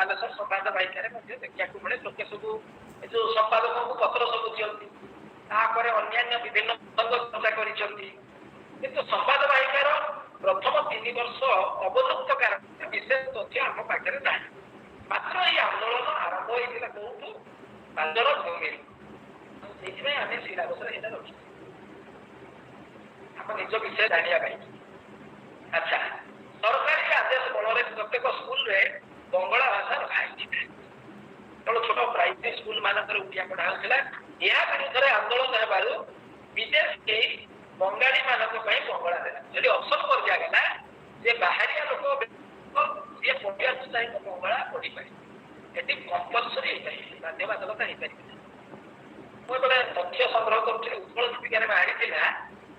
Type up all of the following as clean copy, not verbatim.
ବାଲେଶ୍ୱର ସମ୍ବାଦ ବାହିକାରେ ମଧ୍ୟ ଦେଖିବାକୁ ମିଳେ। ଲୋକେ ସବୁ ଏ ଯୋଉ ସମ୍ପାଦକଙ୍କୁ ପତ୍ର ସବୁ ଦିଅନ୍ତି, ତାପରେ ଅନ୍ୟାନ୍ୟ ବିଭିନ୍ନ ଚର୍ଚ୍ଚା କରିଛନ୍ତି। କିନ୍ତୁ ସମ୍ବାଦ ବାହିକାର ପ୍ରଥମ 3 ବର୍ଷ ଅବଲୁପ୍ତ କାରଣ ବିଶେଷ ତଥ୍ୟ ଆମ ପାଖରେ ନାହିଁ। ମାତ୍ର ଏଇ ଆନ୍ଦୋଳନ ଆରମ୍ଭ ହେଇଥିଲା କୋଉଠୁ? ବାଲେଶ୍ୱର ଭୂମିରୁ। ସେଇଥିପାଇଁ ଆମେ ସିଲାବସରେ ଏଇଟା ରଖିଛୁ, ଆମ ନିଜ ବିଷୟ ଜାଣିବା ପାଇଁ। ଆଚ୍ଛା, ସରକାରୀ ଆଦେଶ ବଳରେ ପ୍ରତ୍ୟେକ ସ୍କୁଲରେ ବଙ୍ଗଳା ଭାଷା ରଖା ହେଇଥିଲା। କେବଳ ଛୋଟ ପ୍ରାଇମେରୀ ସ୍କୁଲ ମାନଙ୍କରେ ଓଡ଼ିଆ ପଢା ହଉଥିଲା। ଏହା ବିରୁଦ୍ଧରେ ଆନ୍ଦୋଳନ ହେବାରୁ ବିଦେଶୀ ବଙ୍ଗାଳୀ ମାନଙ୍କ ପାଇଁ ବଙ୍ଗଳା ଦେଲା। ଯଦି ଅପସନ କରିଦିଆଗଲା ଯେ ବାହାରିଆ ଲୋକ ଯିଏ ପଢିବାକୁ ଚାହିଁବ ବଙ୍ଗଳା ପଢିପାରିବ, ଏଠି କମ୍ପଲସରି ହେଇପାରିବ, ବାଧ୍ୟବାଧକତା ହେଇପାରିବ। ମୁଁ ଯେତେବେଳେ ତଥ୍ୟ ସଂଗ୍ରହ କରୁଥିଲି, ଉତ୍କଳ ଦୀପିକାରେ ବାହାରିଥିଲା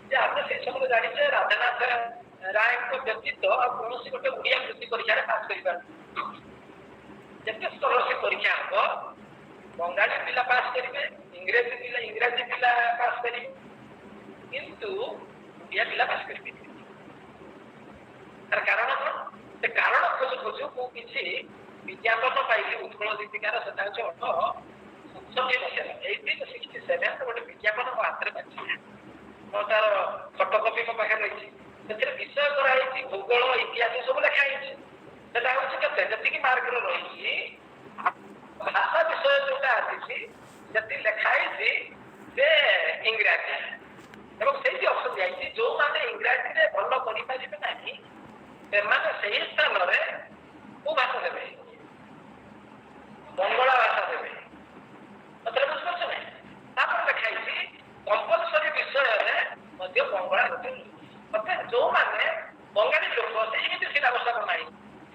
ଯେ ଆମେ ସେଇ ସମୟରେ ଜାଣିଛେ, ରାଧାନାଥ ରାୟଙ୍କ ବ୍ୟତୀତ ଆଉ କୌଣସି ଗୋଟେ ଓଡ଼ିଆ ବୃତ୍ତି ପରୀକ୍ଷାରେ ପାସ୍ କରିପାରୁନି। ଯେତେ ସ୍କଲାରସିପ ପରୀକ୍ଷା ହବ, ବଙ୍ଗାଳୀ ପିଲା ପାସ୍ କରିବେ, ଇଂରାଜୀ ପିଲା ପାସ୍ କରିବେ, କିନ୍ତୁ ଓଡ଼ିଆ ପିଲା ପାସ୍ କରିବେ। ତାର କାରଣ କଣ? ସେ କାରଣ ଖୋଜୁ ଖୋଜୁ ମୁଁ କିଛି ବିଜ୍ଞାପନ ପାଇଲି ଉତ୍କଳ ଦୀପିକାର। ସେଟା ହଉଛି 1867 ମସିହାର, 1867 ଗୋଟେ ବିଜ୍ଞାପନ ମୋ ହାତରେ ବାଜିଲା। ମୋ ତାର ଫଟୋକପି ମୋ ପାଖରେ ରହିଛି। ସେଥିରେ ବିଷୟ କରାହେଇଛି ଭୂଗୋଳ, ଇତିହାସ ସବୁ ଲେଖା ହେଇଛି। ସେଟା ହଉଛି କେତେ ଯେତିକି ମାର୍କର ରହିଛି। ଭାଷା ବିଷୟ ଯୋଉଟା ଆସିଛି, ସେଠି ଲେଖା ହେଇଛି ଯେ ଇଂରାଜୀ, ଏବଂ ସେଇଠି ଅପସନ ଦିଆଯାଇଛି, ଯୋଉମାନେ ଇଂରାଜୀରେ ଭଲ କରିପାରିବେ ନାହିଁ, ସେମାନେ ସେଇ ସ୍ଥାନରେ କୋଉ ଭାଷା ଦେବେ? ବଙ୍ଗଳା ଭାଷା ଦେବେ। କଥାଟା ବୁଝିପାରୁଛ ନାଇଁ? ତାପରେ ଲେଖା ହେଇଛି କମ୍ପଲସରି ବିଷୟରେ ମଧ୍ୟ ବଙ୍ଗଳା ଗୋଟେ। ଅର୍ଥାତ୍ ଯୋଉମାନେ ବଙ୍ଗାଳୀ ଲୋକ, ସେ ଏମିତି ସିଲାବସ ନାହିଁ,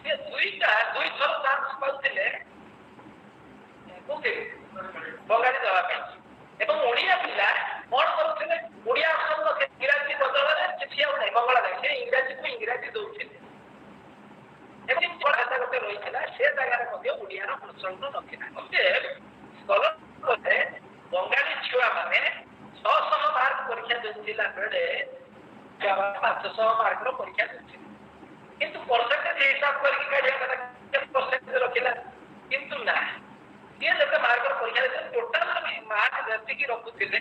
ସେ ଦୁଇଥର ଚାନ୍ସ ପାଉଥିଲେ କୋଉଠି ବଙ୍ଗାଳୀ ଦେବା ପାଇଁ। ଏବଂ ଓଡ଼ିଆ ପିଲା କଣ କରୁଥିଲେ? ଓଡ଼ିଆ ଅପସନ ନଥିଲେ, ଇଂରାଜୀ ବଦଳରେ କିଛି ଆଉ ନାହିଁ, ବଙ୍ଗଳା ନାହିଁ, ସେ ଇଂରାଜୀକୁ ଇଂରାଜୀ ଦଉଥିଲେ। ଏବଂ ଭାଷା ଗୋଟେ ରହିଥିଲା, ସେ ଜାଗାରେ ମଧ୍ୟ ଓଡ଼ିଆର ପ୍ରଚଳନ ନଥିଲା। ସ୍କଲର ବଙ୍ଗାଳୀ ଛୁଆମାନେ 600 ମାର୍କ ପରୀକ୍ଷା ଦେଉଥିଲା ବେଳେ 500 ମାର୍କର ପରୀକ୍ଷା ଦେଉଥିଲେ। କିନ୍ତୁ ପରସେଣ୍ଟେଜ ହିସାବ କରିକି କାଢିବା କଥା, କେତେ ପରସେଣ୍ଟେଜ ରଖିଲା। କିନ୍ତୁ ନା, ସିଏ ଯେତେ ମାର୍କର ପରୀକ୍ଷା ଦେଇଥିଲେ, ଟୋଟାଲ ମାର୍କ ଯେତିକି ରଖୁଥିଲେ,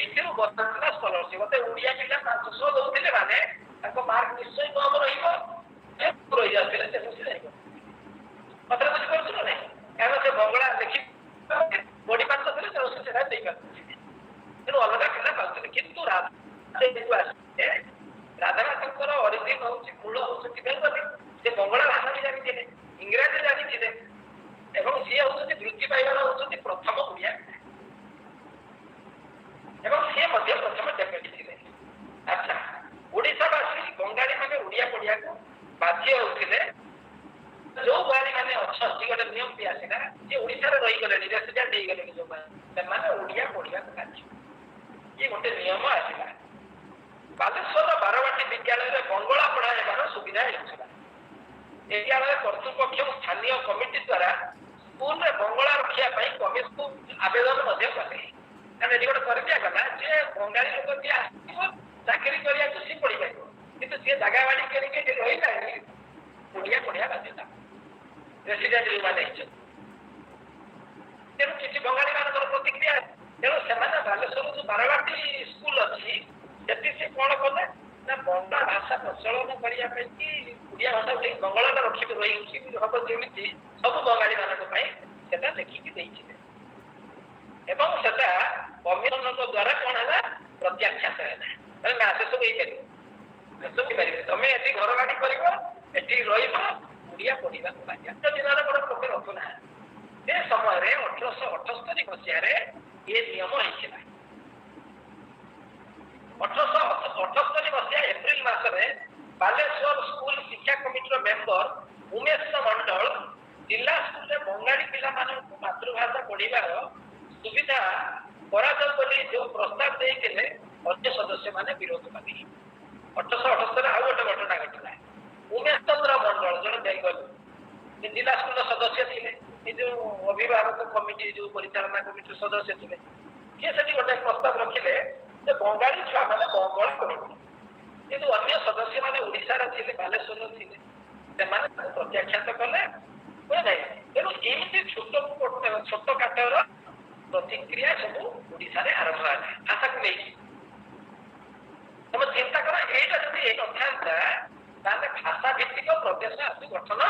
ଏଥିରୁ ବଞ୍ଚିଥିଲା ସ୍କଲରସିପ। ମତେ ଓଡ଼ିଆ ପିଲା 500 ଦଉଥିଲେ, ମାନେ ତାଙ୍କ ମାର୍କ ନିଶ୍ଚୟ କମ ରହିବ, ରହିଯାଉଥିଲେ, ତେଣୁ ସେ ଯାଇପାରୁଥିଲେ। କଥା ବୁଝିପାରୁଛୁ ନା ନାଇଁ? କାରଣ ସେ ବଙ୍ଗଳା ଲେଖି ପଢି ପାରୁନଥିଲେ, ତେଣୁ ସେ ସେଟା ଦେଇପାରୁଥିଲେ। ତେଣୁ ଅଲଗା ପିଲା ପାଉଥିଲେ। କିନ୍ତୁ ଆସିଲେ, ରାଧାନାଥଙ୍କର ଅରିଜିନ ହଉଛି, ମୂଳ ହଉଛନ୍ତି ବେଙ୍ଗଲୀ। ସେ ବଙ୍ଗଳା ଭାଷା ବି ଜାଣିଥିଲେ, ଇଂରାଜୀ ଜାଣିଥିଲେ, ଏବଂ ସିଏ ହଉଛନ୍ତି ବୃତ୍ତି ପାଇବାର ହଉଛନ୍ତି ପ୍ରଥମ ଓଡ଼ିଆ, ଏବଂ ସିଏ ମଧ୍ୟ ପ୍ରଥମ ଡେପୁଟି ଥିଲେ। ଆଚ୍ଛା, ଓଡ଼ିଶାବାସୀ ବଙ୍ଗାଳୀ ମାନେ ଓଡ଼ିଆ ପଢିବାକୁ ବାଧ୍ୟ ହଉଥିଲେ। ଯୋଉ ବଙ୍ଗାଳୀ ମାନେ ଅଛନ୍ତି, ଗୋଟେ ନିୟମ ବି ଆସିଲା ଯେ ଓଡ଼ିଶାରେ ରହିଗଲେଣି, ରେସିଡେଣ୍ଟ ହେଇଗଲେଣି ଯୋଉମାନେ, ସେମାନେ ଓଡ଼ିଆ ପଢିବାକୁ ବାଧ୍ୟ। ଇଏ ଗୋଟେ ନିୟମ ଆସିଲା। ବାଲେଶ୍ୱରର ବାରବାଟୀ ବିଦ୍ୟାଳୟରେ ବଙ୍ଗଳା ପଢା ହେବାର ସୁବିଧା ହେଉଥିଲା। ବିଦ୍ୟାଳୟ କର୍ତ୍ତୃପକ୍ଷ ଓ ସ୍ଥାନୀୟ କମିଟି ଦ୍ୱାରା ସ୍କୁଲରେ ବଙ୍ଗଳା ରଖିବା ପାଇଁ କମିଶନକୁ ଆବେଦନ ମଧ୍ୟ କଲେ। କାରଣ ଏଠି ଗୋଟେ କରିଦିଆଗଲା ଯେ ବଙ୍ଗାଳୀ ଲୋକ ଯିଏ ଆସିବ ଚାକିରି କରିବାକୁ, ସିଏ ପଢିପାରିବ, କିନ୍ତୁ ସିଏ ଜାଗା ବାଡି କିଣିକି ଏଠି ରହିଲାଣି, ଓଡ଼ିଆ ପଢିବା ବାଧ୍ୟତା, ରେସିଡେଣ୍ଟ ଯୋଉମାନେ ହେଇଛନ୍ତି। ତେଣୁ କିଛି ବଙ୍ଗାଳୀ ମାନଙ୍କର ପ୍ରତିକ୍ରିୟା। ତେଣୁ ସେମାନେ ବାଲେଶ୍ୱର ଯୋଉ ବାରବାଟୀ ସ୍କୁଲ ଅଛି, ସେଠି ସେ କଣ କଲେ ନା ବଙ୍ଗଳା ଭାଷା ପ୍ରଚଳନ କରିବା ପାଇଁ କି ଓଡ଼ିଆ ଭାଷା ବଙ୍ଗଳାଟା ରଖିବେ ରହିଛି ହବ ଯେମିତି ସବୁ ବଙ୍ଗାଳୀ ମାନଙ୍କ ପାଇଁ, ସେଟା ଲେଖିକି ଦେଇଥିଲେ। ଏବଂ ସେଟା କମିଶନଙ୍କ ଦ୍ଵାରା କଣ ହେଲା? ପ୍ରତ୍ୟାଖ୍ୟାତ ହେଲା। ନା, ସେସବୁ ହେଇପାରିବ, ସେସବୁ ହେଇପାରିବନି। ତମେ ଏଠି ଘର ବାଡି କରିବ, ଏଠି ରହିବ, ଓଡ଼ିଆ ପଢିବାକୁ ବାଧ୍ୟ। ଦିନରେ ବଡ ଲୋକ ରଖୁନାହାନ୍ତି। ସେ ସମୟରେ 1878 ମସିହାରେ ଏ ନିୟମ ହେଇଥିଲା। 1878 ମସିହା ଏପ୍ରିଲ ମାସରେ ବାଲେଶ୍ୱର ସ୍କୁଲ ଶିକ୍ଷା କମିଟିର ମେମ୍ବର ଉମେଶ ମଣ୍ଡଳ ଜିଲ୍ଲା ସ୍କୁଲରେ ବଙ୍ଗାଳୀ ପିଲାମାନଙ୍କୁ ମାତୃଭାଷା ପଢିବାର ସୁବିଧା କରାଯାଉ ବୋଲି ଯୋଉ ପ୍ରସ୍ତାବ ଦେଇଥିଲେ, ଅନ୍ୟ ସଦସ୍ୟମାନେ ବିରୋଧ କଲେ। 1878 ଆଉ ଗୋଟେ ଘଟଣା ଘଟିଲା। ଉମେଶ ଚନ୍ଦ୍ର ମଣ୍ଡଳ ଜଣେ ବେଙ୍ଗଲୀ, ସେ ଜିଲ୍ଲା ସ୍କୁଲର ସଦସ୍ୟ ଥିଲେ। ଏ ଯୋଉ ଅଭିଭାବକ କମିଟି, ଯୋଉ ପରିଚାଳନା କମିଟିର ସଦସ୍ୟ ଥିଲେ, ସିଏ ସେଠି ଗୋଟେ ପ୍ରସ୍ତାବ ରଖିଲେ ଯେ ବଙ୍ଗାଳୀ ଛୁଆମାନେ ବଙ୍ଗଳା ପଢିବେ। କିନ୍ତୁ ଅନ୍ୟ ସଦସ୍ୟମାନେ ଓଡ଼ିଶାର ଥିଲେ, ବାଲେଶ୍ୱରର ଥିଲେ, ସେମାନେ ତାକୁ ପ୍ରତ୍ୟାଖ୍ୟାତ କଲେ, ବୁଝିଲେ? ତେଣୁ ପ୍ରତିକ୍ରିୟା ସବୁ ଓଡ଼ିଶାରେ ଆରମ୍ଭ ହେଲା ଭାଷାକୁ ନେଇକି। ତମେ ଚିନ୍ତା କର, ଏଇଟା ଯଦି ହେଇନଥାନ୍ତା ତାହେଲେ ଭାଷା ଭିତ୍ତିକ ପ୍ରଦେଶ ଆଦୌ ଗଠନ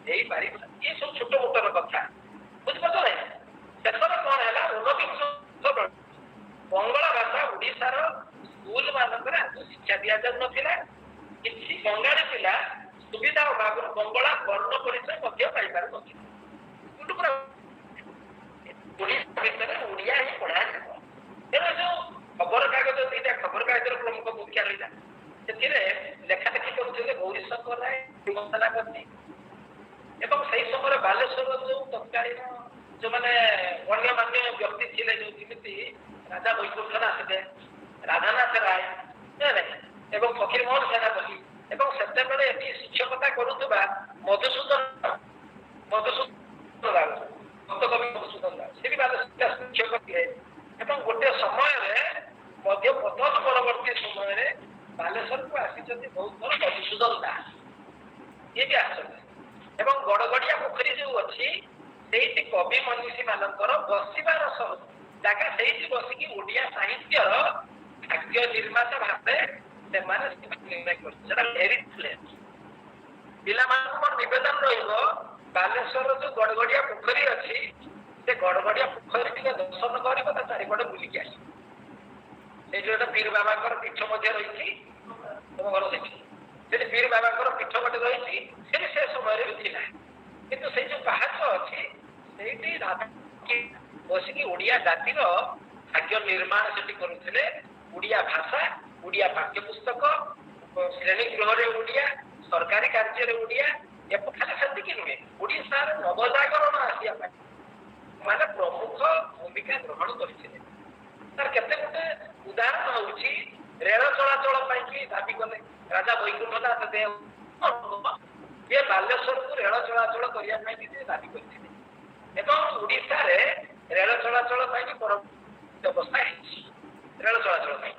ହେଇପାରିବ। ଏ ସବୁ ଛୋଟ ମୋଟର କଥା, ବୁଝିପାରୁଛ ନାଇଁ? ଶେଷରେ କଣ ହେଲା, ଊନବିଂଶ ବଙ୍ଗଳା ଭାଷା ଓଡ଼ିଶାର ସ୍କୁଲ ମାନଙ୍କରେ ଆଦୌ ଶିକ୍ଷା ଦିଆଯାଉନଥିଲା। କିଛି ବଙ୍ଗାଳୀ ପିଲା ସୁବିଧା ଅଭାବରୁ ବଙ୍ଗଳା ବର୍ଣ୍ଣ ପରିଚୟ ମଧ୍ୟ ପାଇପାରୁନଥିଲେ। ପୁରା ଓଡ଼ିଶା ଭିତରେ ଓଡ଼ିଆ ହିଁ ପଢାଯିବ। ତେଣୁ ଯୋଉ ଖବରକାଗଜ, ଦିଟା ଖବରକାଗଜର ପ୍ରମୁଖ ଭୂମିକା ରହିଲା। ସେଥିରେ ଲେଖାଲେଖି କରୁଥିଲେ ଗୌରୀଶଙ୍କର ରାୟ, ସେନାପତି, ଏବଂ ସେଇ ସମୟରେ ବାଲେଶ୍ୱର ଯୋଉ ତତ୍କାଳୀନ ଯୋଉମାନେ ଗଣ୍ୟମାନ୍ୟ ବ୍ୟକ୍ତି ଥିଲେ, ଯୋଉ ଯେମିତି ରାଜା ବୈକୁଣ୍ଠନାଥ ଦେ, ରାଧାନାଥ ରାୟ, ଏବଂ ଫକୀରମୋହନ ସେନାପତି, ଏବଂ ସେତେବେଳେ ଏଠି ଶିକ୍ଷକତା କରୁଥିବା ମଧୁସୂଦନ ରାଉ, ସନ୍ତକବି ମଧୁସୂଦନ ରାଉ, ସେ ବି ବାଲେଶ୍ୱର ଶିକ୍ଷକ ଥିଲେ। ଏବଂ ଗୋଟେ ସମୟରେ ମଧ୍ୟ ପତନ ପରବର୍ତ୍ତୀ ସମୟରେ ବାଲେଶ୍ୱରକୁ ଆସିଛନ୍ତି ବହୁତ ଥର ମଧୁସୂଦନ ଦାସ, ଇଏ ବି ଆସିଛନ୍ତି। ଏବଂ ଗଡ଼ଗଡ଼ିଆ ପୋଖରୀ ଯୋଉ ଅଛି, ସେଇଠି କବି ମନୀଷୀ ମାନଙ୍କର ବସିବାର ଜାଗା, ସେଇଠି ବସିକି ଓଡ଼ିଆ ସାହିତ୍ୟର ଭାଗ୍ୟ ନିର୍ମାତା ଭାବେ ସେମାନେ ନିର୍ଣ୍ଣୟ କରୁଛନ୍ତି। ସେଟା ଭେରି ପ୍ଲେସ୍। ପିଲାମାନଙ୍କୁ ମୋର ନିବେଦନ ରହିବ, ବାଲେଶ୍ୱରର ଯୋଉ ଗଡ଼ଗଡ଼ିଆ ପୋଖରୀ ଅଛି, ସେ ଗଡ଼ଗଡ଼ିଆ ପୋଖରୀ ଟିକେ ଦର୍ଶନ କରିବ, ତା ଚାରିପଟେ ବୁଲିକି ଆସିବ। ସେଇଠି ଗୋଟେ ପୀର ବାବାଙ୍କର ପୀଠ ମଧ୍ୟ ରହିଛି। ତମ ଘର ସେଠି, ସେଠି ପୀର ବାବାଙ୍କର ପୀଠ ଗୋଟେ ରହିଛି, ସେଠି ସେ ସମୟରେ ବି ଥିଲା। କିନ୍ତୁ ସେଇ ଯୋଉ ପାହାଚ ଅଛି, ସେଇଠି ରାଧା ବସିକି ଓଡ଼ିଆ ଜାତିର ଭାଗ୍ୟ ନିର୍ମାଣ ସେଠି କରୁଥିଲେ। ଓଡ଼ିଆ ଭାଷା, ଓଡ଼ିଆ ପାଠ୍ୟପୁସ୍ତକ, ଶ୍ରେଣୀ ଗୃହରେ ଓଡ଼ିଆ, ସରକାରୀ କାର୍ଯ୍ୟରେ ଓଡ଼ିଆ। ଖାଲି ସେତିକି ନୁହେଁ, ଓଡ଼ିଶାର ନବଜାଗରଣ ଆସିବା ପାଇଁ ମାନେ ପ୍ରମୁଖ ଭୂମିକା ଗ୍ରହଣ କରିଥିଲେ। ତାର କେତେ ଗୋଟେ ଉଦାହରଣ ହଉଛି, ରେଳ ଚଳାଚଳ ପାଇଁ କି ଦାବି କଲେ ରାଜା ବୈକୁଣ୍ଠନାଥ ଦେବ, ଯିଏ ବାଲେଶ୍ୱରକୁ ରେଳ ଚଳାଚଳ କରିବା ପାଇଁ କି ଦାବି କରିଥିଲେ, ଏବଂ ଓଡ଼ିଶାରେ ରେଳ ଚଳାଚଳ ପାଇଁ କି ବ୍ୟବସ୍ଥା ହେଇଛି ରେଳ ଚଳାଚଳ ପାଇଁ।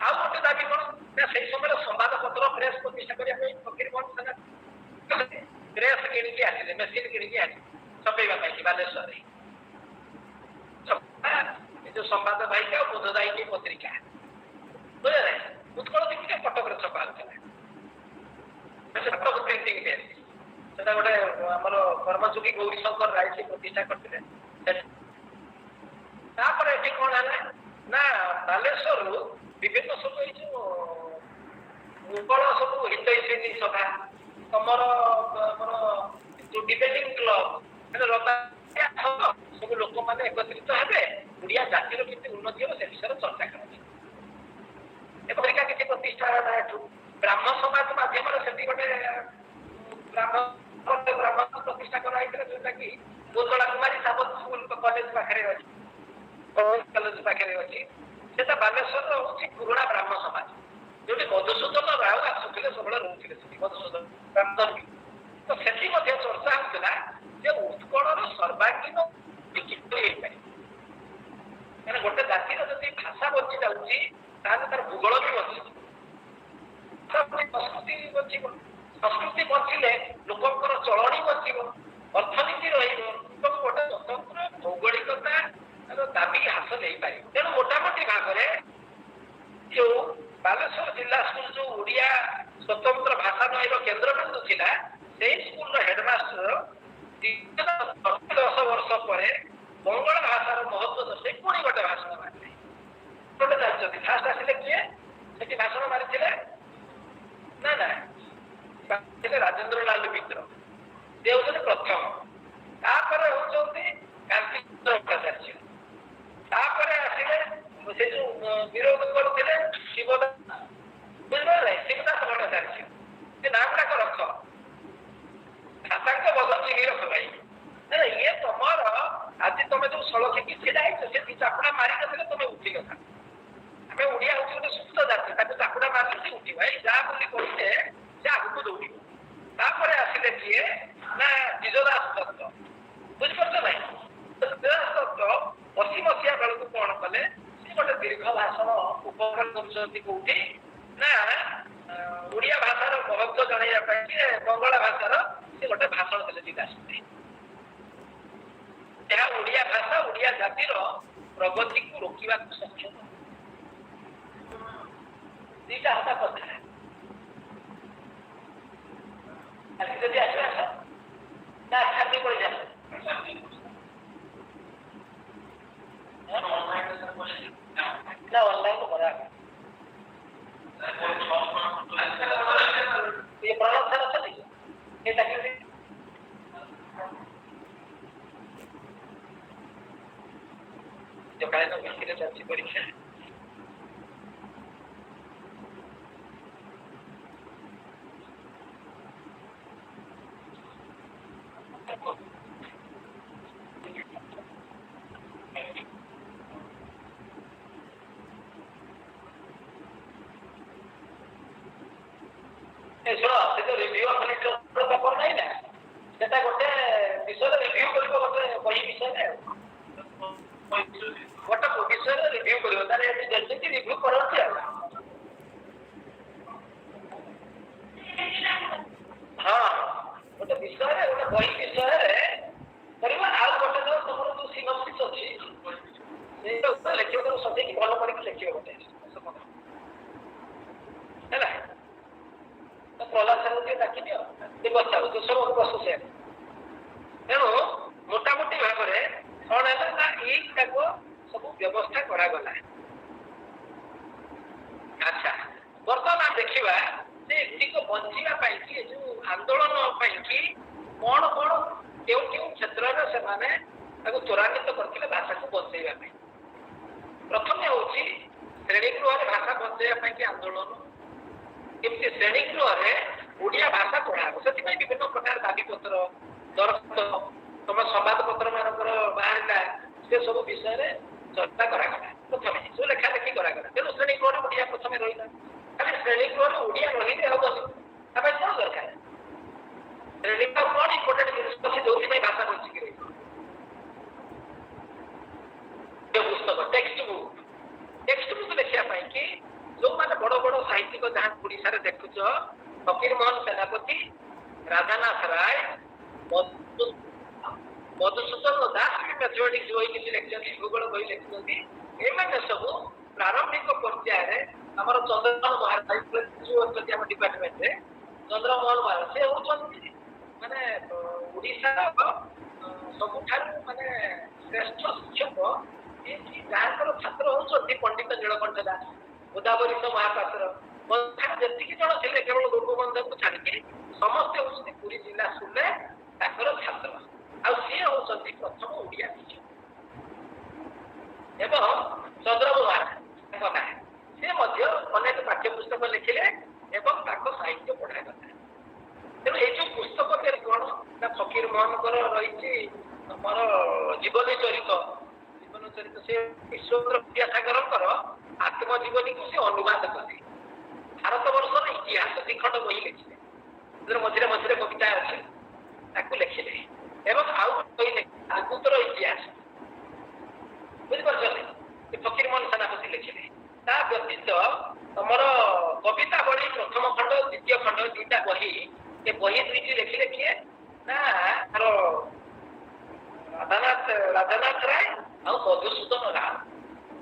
ଆଉ ଗୋଟେ ଦାବି କଣ ନା, ସେଇ ସମୟରେ ସମ୍ବାଦପତ୍ର ପ୍ରେସ ପ୍ରତିଷ୍ଠା କରିବା ପାଇଁ ଫକୀରମୋହନ ସେନା ପ୍ରେସ କିଣିକି ଆସିଲେ, ମେସିନ କିଣିକି ଆଣିଲେ ଛପେଇବା ପାଇଁ ବାଲେଶ୍ୱରରେ ଏ ଯୋଉ ସମ୍ବାଦ ବାହିକା ଆଉ ବୋଧଦାୟିନୀ ପତ୍ରିକା, ବୁଝିଲେ? ଉତ୍କଳ ଦୀପିକା କଟକରେ ଛପା ହଉଥିଲା, କଟକ ପ୍ରିଣ୍ଟିଂ ପ୍ରେସ୍। ସେଟା ଗୋଟେ ଆମର କର୍ମଯୋଗୀ ଗୌରୀଶଙ୍କର ରାୟ ସେ ପ୍ରତିଷ୍ଠା କରିଥିଲେ। ତାପରେ ଏଠି କଣ ହେଲା ନା, ବାଲେଶ୍ୱରରୁ ବିଭିନ୍ନ ସବୁ ଏଇ ଯୋଉ ଉତ୍କଳ ସବୁ ହିତୈଷିନୀ ସଭା, ତମର ଆମର ଯୋଉ ଡିବେଟିଂ କ୍ଲବ, ସବୁ ଲୋକମାନେ ଏକତ୍ରିତ ହେବେ, ଓଡ଼ିଆ ଜାତିର କେମିତି ଉନ୍ନତି ହେବ ସେ ବିଷୟରେ ଚର୍ଚ୍ଚା କରାଯିବ। ଏପରିକା କିଛି ପ୍ରତିଷ୍ଠା ହେଲା ଏଠୁ ବ୍ରାହ୍ମ ସମାଜ ମାଧ୍ୟମରେ। ସେଠି ଗୋଟେ ବ୍ରାହ୍ମ ପ୍ରତିଷ୍ଠା କରାଯାଇଥିଲା, ଯୋଉଟା କି ଉତ୍କଳା କୁମାରୀ ସାବତ ସ୍କୁଲ କଲେଜ ପାଖରେ ଅଛି, କଲେଜ ପାଖରେ ଅଛି। ସେଟା ବାଲେଶ୍ୱରର ହଉଛି ପୁରୁଣା ବ୍ରାହ୍ମ ସମାଜ, ଯୋଉଠି ମଧୁସୂଦନ ରାଉ ଆସୁଥିଲେ, ସବୁବେଳେ ରହୁଥିଲେ ସେଠି ମଧୁସୂଦନ। ତ ସେଠି ମଧ୍ୟ ଚର୍ଚ୍ଚା ହଉଥିଲା ଯେ ଉତ୍କଳର ସର୍ବାଙ୍ଗୀନ କିପରି ହେଇପାରିବ। କାରଣ ଗୋଟେ ଜାତିର ଯଦି ଭାଷା ବଞ୍ଚି ଯାଉଛି, ତାହେଲେ ତାର ଭୂଗୋଳ ବି ବଞ୍ଚିଯିବ, ସଂସ୍କୃତି ବଞ୍ଚିବ। ସଂସ୍କୃତି ବଞ୍ଚିଲେ ଲୋକଙ୍କର ଚଳଣି ବଞ୍ଚିବ, ଅର୍ଥନୀତି ରହିବ, ଏବଂ ଗୋଟେ ସ୍ୱତନ୍ତ୍ର ଭୌଗୋଳିକତାର ଦାବି ହାସଲ ହେଇପାରିବ। ତେଣୁ ମୋଟାମୋଟି ଭାବରେ ଯୋଉ ବାଲେଶ୍ୱର ଜିଲ୍ଲା ସ୍କୁଲ, ଯୋଉ ଓଡ଼ିଆ ସ୍ୱତନ୍ତ୍ର ଭାଷା ନୟର କେନ୍ଦ୍ରବିନ୍ଦୁ ଥିଲା, ସେଇ ସ୍କୁଲର ହେଡମାଷ୍ଟର 10 ବର୍ଷ ପରେ ବଙ୍ଗଳା ଭାଷାର ମହତ୍ଵ ଦର୍ଶାଇ ପୁଣି ଗୋଟେ ଭାଷଣ ମାରିଲେ। ଗୋଟେ ଜାଣିଛନ୍ତି, ଫାଷ୍ଟ ଆସିଲେ କିଏ ସେଠି ଭାଷଣ ମାରିଥିଲେ? ନା ନା, ରାଜେନ୍ଦ୍ର ଲାଲ ମିତ୍ର, ସେ ହଉଛନ୍ତି ପ୍ରଥମ। ତାପରେ ହଉଛନ୍ତି କାନ୍ତି ଭଟ୍ଟାଚାର୍ଯ୍ୟ। ତାପରେ ଆସିଲେ ସେ ଯୋଉ ବିରୋଧ କରୁଥିଲେ ଶିବଦାସ, ବୁଝିପାରିଲେ? ଶିବଦାସ ଭଟ୍ଟାଚାର୍ଯ୍ୟ। ସେ ନାଁ ଗୁଡାକ ରଖ, ଖାତାଙ୍କ ବଦଳ ଚିହ୍ନି ରଖ ଭାଇ। ଇଏ ତମର ଆଜି ତମେ ଯୋଉ ସଳଖିକି ଛିଡା ହେଇଛ, ସେ ଚାପୁଡା ମାରିନଥିଲେ ତମେ ଉଠି ନଥାନ୍ତ। ଆମେ ଓଡ଼ିଆ ହଉଛି ଗୋଟେ ସୁସ୍ଥ ଜାତି, ତାକୁ ଚାପୁଡା ମାରିଲେ ସେ ଉଠିବ। ଏଇ ଯା ବୋଲି କହିଲେ ସେ ଆଗକୁ ଦୌଡ଼ିବ। ତାପରେ ଆସିଲେ କିଏ ନା ଦ୍ୱିଜଦାସ ଦତ୍ତ, ବୁଝିପାରୁଛ ନାଇଁ? ଦ୍ୱିଜଦାସ ଦତ୍ତ 80 ମସିହା ବେଳକୁ କଣ କଲେ, ସେ ଗୋଟେ ଦୀର୍ଘ ଭାଷଣ ଉପହାର କରୁଛନ୍ତି କୋଉଠି ନା, ଓଡ଼ିଆ ଭାଷାର ମହତ୍ଵ ଜଣାଇବା ପାଇଁ ବଙ୍ଗଳା ଭାଷାର ସେ ଗୋଟେ ଭାଷଣ ଦେଲେ ଦ୍ୱିଦାସ। ଏହା ଓଡ଼ିଆ ଭାଷା, ଓଡ଼ିଆ ଜାତିର ପ୍ରଗତିକୁ ରୋକିବାକୁ ସକ୍ଷମ। ଦିଟା ହତା କଥା। କାଲି ଯଦି ଆସିବ ଆସ, ନା ଛାଡ଼ି ପଳେଇ ଯାଅ। ନା, ଅନଲାଇନ କରା। ଇଏ ପ୍ରଣବ ସାର୍ ଅଛନ୍ତି, ସେ ଡାକିଲେ। ସକାଳେ ଭିତରେ ଚାଲିଛି ପରୀକ୍ଷା। ଏ ଶୁଣ, ସେ ଯୋଉ ରିଭ୍ୟୁ ଅଫ ଲିଟରେଚର ପେପର ନାହିଁ ନା, ସେଟା ଗୋଟେ ବିଷୟରେ ରିଭ୍ୟୁ କରିବ, ଗୋଟେ ବହି ବିଷୟରେ, ଗୋଟେ ବିଷୟରେ ରିଭ୍ୟୁ କରିବ। ତାର ଏଠି ଯେତିକି ରିଭ୍ୟୁ କରନ୍ତି ଆଉ। ହଁ, ଗୋଟେ ବିଷୟରେ, ଗୋଟେ ବହି ବିଷୟରେ କରିବ। ଆଉ ଗୋଟେ ଯୋଉ ତମର ଯୋଉ ସିନପସିସ୍ ଅଛି, ସେଇଟା ଉପରେ ଲେଖିବ। ତାକୁ ସଜେଇକି ଭଲ କରିକି ଲେଖିବ ଗୋଟେ, ହେଲା? ତ ପ୍ରହ୍ଲାଦ ସାର୍ ଟିକେ ଡାକି ଦିଅ, ଟିକେ ବସାଉ ଯୋଉ ବସ ସେ। ତେଣୁ ମୋଟାମୋଟି ଭାବରେ କଣ ହେଲା ନା, ଏଇଟାକୁ ସବୁ ବ୍ୟବସ୍ଥା କରାଗଲା। ଆଚ୍ଛା, ବର୍ତ୍ତମାନ ଆମେ ଦେଖିବା ଯେ ଏଗୁଡ଼ିକ ବଞ୍ଚିବା ପାଇଁ କି, ଏ ଯୋଉ ଆନ୍ଦୋଳନ ପାଇଁ କି କଣ କଣ, କେଉଁ କେଉଁ କ୍ଷେତ୍ରରେ ସେମାନେ ତାକୁ ତ୍ୱରାନ୍ୱିତ କରିଥିଲେ ଭାଷାକୁ ବଞ୍ଚେଇବା ପାଇଁ। ପ୍ରଥମେ ହଉଛି ଶ୍ରେଣୀଗୃହରେ ଭାଷା ବଞ୍ଚେଇବା ପାଇଁ କି ଆନ୍ଦୋଳନ। କେମିତି ଶ୍ରେଣୀଗୃହରେ ଓଡ଼ିଆ ଭାଷା ପଢା ହବ, ସେଥିପାଇଁ ବିଭିନ୍ନ ପ୍ରକାର ଦାବିପତ୍ର, ଦରଖାସ୍ତ, ତମ ସମ୍ବାଦପତ୍ର ମାନଙ୍କର ବାହାରିଲା, ସେ ସବୁ ବିଷୟରେ ଚର୍ଚ୍ଚା କରାଗଲା। ପ୍ରଥମେ ସବୁ ଲେଖାଲେଖି କରାଗଲା। ତେଣୁ ଶ୍ରେଣୀଗୃହରେ ଓଡ଼ିଆ ପ୍ରଥମେ ରହିଲା। ଖାଲି ଶ୍ରେଣୀଗୃହରେ ଓଡ଼ିଆ ରହିଲେ ହବନି। ତା ପାଇଁ କଣ ଦରକାର? ଶ୍ରେଣୀ କଣ ଇମ୍ପୋର୍ଟାଣ୍ଟ ଜିନିଷ ଅଛି ଯୋଉଥିପାଇଁ ଭାଷା ବଞ୍ଚିକି ରହିବ? ପୁସ୍ତକ, ଟେକ୍ସଟ ବୁକ୍। ଟେକ୍ସଟ ବୁକ୍ ଲେଖିବା ପାଇଁ କି ଯୋଉମାନେ ବଡ ବଡ ସାହିତ୍ୟିକ, ଯାହା ଓଡ଼ିଶାରେ ଦେଖୁଛ, ଫକୀର ମୋହନ ସେନାପତି, ରାଧାନାଥ ରାୟ, ମଧୁସୂଦନ ଦାସ ବି ମ୍ୟାଥମେଟିକ୍ସ ବହି କିଛି ଲେଖିଛନ୍ତି, ଭୂଗୋଳ ବହି ଲେଖିଛନ୍ତି। ଏମାନେ ସବୁ ପ୍ରାରମ୍ଭିକ ପର୍ଯ୍ୟାୟରେ। ଆମର ଚନ୍ଦ୍ରମୋହନ ମହାରାଜ ଯୋଉ ଅଛନ୍ତି ଆମ ଡିପାର୍ଟମେଣ୍ଟରେ, ଚନ୍ଦ୍ରମୋହନ ମହାରାଜ, ସେ ହଉଛନ୍ତି ମାନେ ଓଡ଼ିଶାର ସବୁଠାରୁ ମାନେ ଶ୍ରେଷ୍ଠ ଶିକ୍ଷକ, ଯିଏକି ଯାହାଙ୍କର ଛାତ୍ର ହଉଛନ୍ତି ପଣ୍ଡିତ ନୀଳକଣ୍ଠ ଦାସ, ଗୋଦାବରୀଶ ମହାପାତ୍ର। ଯେତିକି ଜଣ ଥିଲେ, କେବଳ ଗୋପବନ୍ଧୁଙ୍କୁ ଛାଡ଼ିକି ସମସ୍ତେ ହଉଛନ୍ତି ପୁରୀ ଜିଲ୍ଲା ସ୍କୁଲରେ ତାଙ୍କର ଛାତ୍ର। ଆଉ ସିଏ ହଉଛନ୍ତି ପ୍ରଥମ ଓଡ଼ିଆ ଶିକ୍ଷକ। ଏବଂ ଚନ୍ଦ୍ରବାବୁ ମହାରାଜ ତାଙ୍କ ନାଁ, ସେ ମଧ୍ୟ ଅନେକ ପାଠ୍ୟ ପୁସ୍ତକ ଲେଖିଲେ ଏବଂ ତାଙ୍କ ସାହିତ୍ୟ ପଢାଗଲା। ତେଣୁ ଏଇ ଯୋଉ ପୁସ୍ତକ କଣ ନା, ଫକୀର ମୋହନଙ୍କର ରହିଛି ଆମର ଜୀବନୀ ଚରିତ। ଜୀବନ ଚରିତ, ସେ ଈଶ୍ୱର ବିଦ୍ୟାସାଗରଙ୍କର ଆତ୍ମଜୀବନୀକୁ ସେ ଅନୁବାଦ କଲେ। ଭାରତ ବର୍ଷର ଇତିହାସ ଦ୍ୱିଖଣ୍ଡ ବହି ଲେଖିଲେ। ସେଥିରେ ମଝିରେ ମଝିରେ କବିତା ଅଛି, ତାକୁ ଲେଖିଲେ। ଏବଂ ଆଉ ବହି ଲେଖିଲେ ଇତିହାସ, ବୁଝିପାରୁଛନ୍ତି? ସେ ଫକୀର ମୋହନ ସେନାପତି ଲେଖିଲେ। ତା ବ୍ୟତୀତ ତମର କବିତା ବହି ପ୍ରଥମ ଖଣ୍ଡ, ଦ୍ୱିତୀୟ ଖଣ୍ଡ, ଦିଟା ବହି। ଏ ବହି ଦୁଇଟି ଲେଖିଲେ କିଏ ନା, ତାର ରାଧାନାଥ ରାୟ ଆଉ ମଧୁସୂଦନ ରାଓ।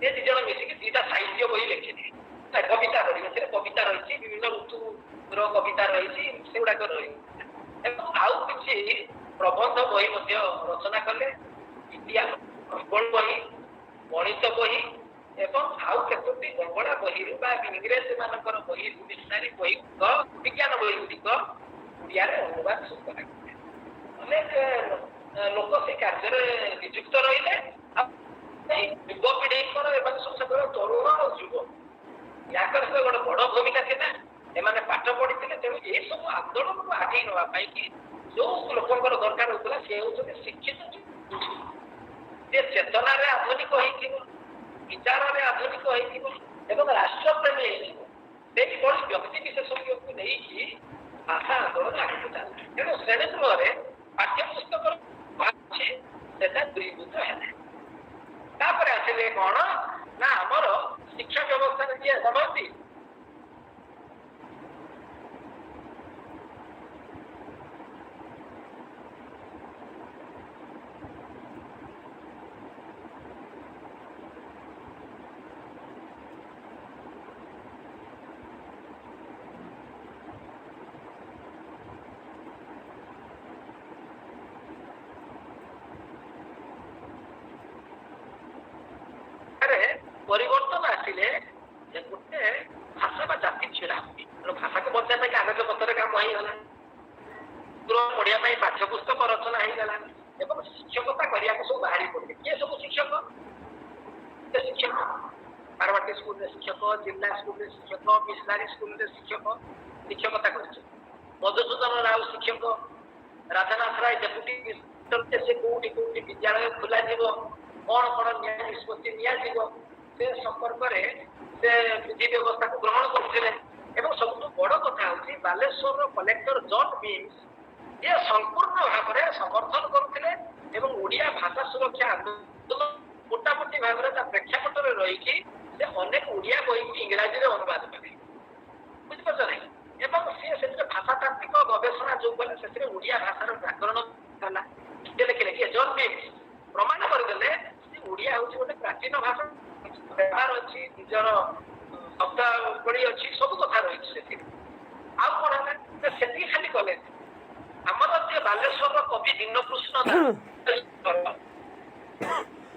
ସେ ଦି ଜଣ ମିଶିକି ଦିଟା ସାହିତ୍ୟ ବହି ଲେଖିଲେ। କବିତା ବହି, ଏଥିରେ କବିତା ରହିଛି, ବିଭିନ୍ନ ଋତୁର କବିତା ରହିଛି, ସେଗୁଡାକ ରହିଛି। ଏବଂ ଆଉ କିଛି ପ୍ରବନ୍ଧ ବହି ମଧ୍ୟ ରଚନା କଲେ, ଇତିହାସ, ଭୂଗୋଳ ବହି, ଗଣିତ ବହି ଏବଂ ଆଉ କେତୋଟି ବଙ୍ଗଳା ବହିରୁ ବା ଇଂରେଜ ମାନଙ୍କର ବହି, ଡିକ୍ସନାରୀ ବହି, ବିଜ୍ଞାନ ବହି ଗୁଡ଼ିକ ଓଡ଼ିଆରେ ଅନୁବାଦ ସବୁ କରାଗଲା। ଅନେକ ଲୋକ ସେ କାର୍ଯ୍ୟରେ ନିଯୁକ୍ତ ରହିଲେ। ଆଉ ଯୁବପିଢିଙ୍କର, ଏମାନେ ସବୁ ସେତେବେଳେ ତରୁଣ ଆଉ ଯୁବ, ୟାଙ୍କର ସହିତ ଗୋଟେ ବଡ ଭୂମିକା ଥିଲା। ଏମାନେ ପାଠ ପଢିଥିଲେ। ତେଣୁ ଏସବୁ ଆନ୍ଦୋଳନକୁ ଆଗେଇ ନେବା ପାଇଁ କି ଯୋଉ ଲୋକଙ୍କର ଦରକାର ହଉଥିଲା, ସେ ହଉଛନ୍ତି ଶିକ୍ଷିତ, ଯେ ଚେତନାରେ ଆଧୁନିକ ହେଇଥିବ, ବିଚାରରେ ଆଧୁନିକ ହେଇଥିବ ଏବଂ ରାଷ୍ଟ୍ରପ୍ରେମୀ ହେଇଥିବ। ସେଇଭଳି ବ୍ୟକ୍ତି ବିଶେଷଜ୍ଞକୁ ନେଇକି ଭାଷା ଆନ୍ଦୋଳନ ଆଗକୁ ଚାଲିଲା। ତେଣୁ ଶ୍ରେଣୀଗୃହରେ ପାଠ୍ୟପୁସ୍ତକର ଅଛି, ସେଟା ଦୂରୀଭୂତ ହେଲା। ତାପରେ ଆସିଲେ କଣ ନା, ଆମର ଶିକ୍ଷା ବ୍ୟବସ୍ଥାରେ ଯିଏ କରନ୍ତି ଜିଲ୍ଲା ସ୍କୁଲରେ ଶିକ୍ଷକ, ମିଶନାରୀ ସ୍କୁଲରେ ଶିକ୍ଷକ, ଶିକ୍ଷକତା କରିଛନ୍ତି। ମଧୁସୂଦନ ରାଉ ଶିକ୍ଷକ, ରାଧାନାଥ ରାୟ ଡେପୁଟି, ସେ କୋଉଠି କୋଉଠି ବିଦ୍ୟାଳୟ ଖୋଲାଯିବ, କଣ କଣ ନ୍ୟାୟ ନିଷ୍ପତ୍ତି ନିଆଯିବ ସେ ସମ୍ପର୍କରେ ସେ ବିଧି ବ୍ୟବସ୍ଥାକୁ ଗ୍ରହଣ କରୁଥିଲେ। ଏବଂ ସବୁଠୁ ବଡ କଥା ହଉଛି ବାଲେଶ୍ୱରର କଲେକ୍ଟର ଜନ୍ ବିମ୍ସ ଇଏ ସମ୍ପୂର୍ଣ୍ଣ ଭାବରେ ସମର୍ଥନ କରୁଥିଲେ ଏବଂ ଓଡ଼ିଆ ଭାଷା ସୁରକ୍ଷା ଆନ୍ଦୋଳନ ମୋଟାମୋଟି ଭାବରେ ତା ପ୍ରେକ୍ଷାପଟରେ ରହିକି ସେ ଅନେକ ଓଡ଼ିଆ ବହିକୁ ଇଂରାଜୀରେ ଅନୁବାଦ କଲେ, ବୁଝିପାରୁଛ ନାହିଁ? ଏବଂ ସିଏ ସେଥିରେ ଭାଷାତାତ୍ତ୍ୱିକ ଗବେଷଣା ଯୋଉ କଲେ ସେଥିରେ ଓଡ଼ିଆ ଭାଷାର ବ୍ୟାକରଣ ହେଲା। ସେ ଲେଖିଲେ କିଏ? ଜନ୍ ବିମ୍ସ ପ୍ରମାଣ କରିଦେଲେ ଯେ ଓଡ଼ିଆ ହଉଛି ଗୋଟେ ପ୍ରାଚୀନ ଭାଷା, ବ୍ୟବହାର ଅଛି, ନିଜର ଶବ୍ଦାବଳୀ ଅଛି, ସବୁ କଥା ରହିଛି ସେଥିରେ। ଆଉ କଣ ହେଲା ନା ସେତିକି ଖାଲି କଲେ, ଆମର ଯିଏ ବାଲେଶ୍ୱରର କବି ଦୀନକୃଷ୍ଣ ଦାସ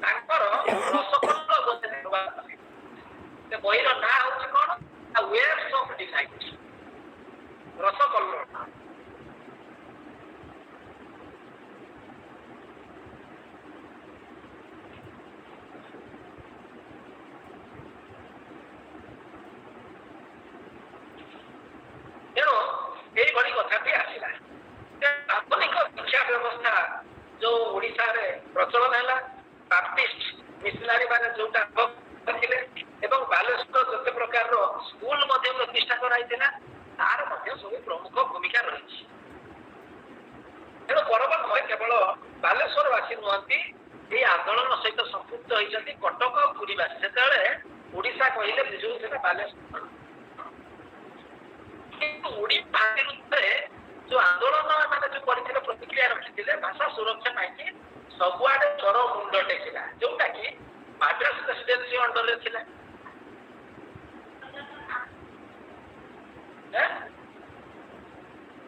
ତାଙ୍କର ରସକଲ୍ଲୋଳ ଅନୁବାଦ କଲେ। ସେ ବହିର ନାଁ ହଉଛି କଣ? Waves of delight, Rasakallola. ତେଣୁ ଏଇଭଳି କଥାଟି ଆସିଲା। ଆଧୁନିକ ଶିକ୍ଷା ବ୍ୟବସ୍ଥା ଯୋଉ ଓଡ଼ିଶାରେ ପ୍ରଚଳନ ହେଲା, ବାପ୍ଟିଷ୍ଟ ମିଶନାରୀ ମାନେ ଯୋଉଟା ଥିଲେ ଏବଂ ବାଲେଶ୍ୱର ଯେତେ ପ୍ରକାରର ସ୍କୁଲ ମଧ୍ୟ ପ୍ରତିଷ୍ଠା କରାଯାଇଥିଲା, ତାର ମଧ୍ୟ ସବୁ ପ୍ରମୁଖ ଭୂମିକା ରହିଛି। ତେଣୁ ପରବର୍ତ୍ତୀ କେବଳ ବାଲେଶ୍ୱରବାସୀ ନୁହନ୍ତି, ଏଇ ଆନ୍ଦୋଳନ ସହିତ ସମ୍ପୃକ୍ତ ହେଇଛନ୍ତି କଟକ ଆଉ ପୁରୀବାସୀ। ସେତେବେଳେ ଓଡ଼ିଶା କହିଲେ ବୁଝଉଥିଲା ବାଲେଶ୍ୱର, କିନ୍ତୁ ଓଡ଼ିଆ ବିରୁଦ୍ଧରେ ଯୋଉ ଆନ୍ଦୋଳନ ମାନେ ଯୋଉ କରିଥିଲେ, ପ୍ରତିକ୍ରିୟା ରଖିଥିଲେ ଭାଷା ସୁରକ୍ଷା ପାଇଁକି, ସବୁଆଡେ ସ୍ୱର ମୁଣ୍ଡ ଟେକିଲା, ଯୋଉଟା କି ମାଡ୍ରାସ ପ୍ରେସିଡେନ୍ସି ଅଣ୍ଡରରେ ଥିଲା।